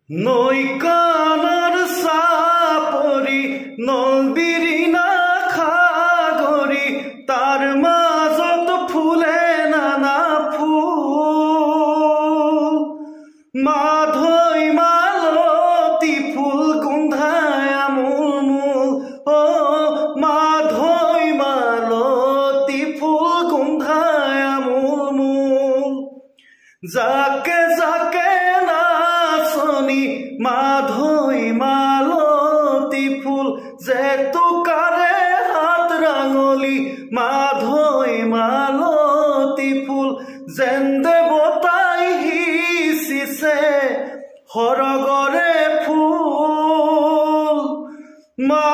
নৈকানৰ চাপৰি নলবিৰিনা খাগৰি, তাৰ মাজত ফুলে নানা ফুল। মাধৈ মালতী ফুল গোন্ধায় আমোল মোল, অ মাধৈ মালতী ফুল গোন্ধায় আমোল মোল। জাকে জাকে নাচনি মাধৈ মালতী ফুল, জেতুকাৰে হাত ৰাঙলি মাধৈ মালতী ফুল। যেন দেৱতাই সিঁচিছে সৰগৰে ফুল। মা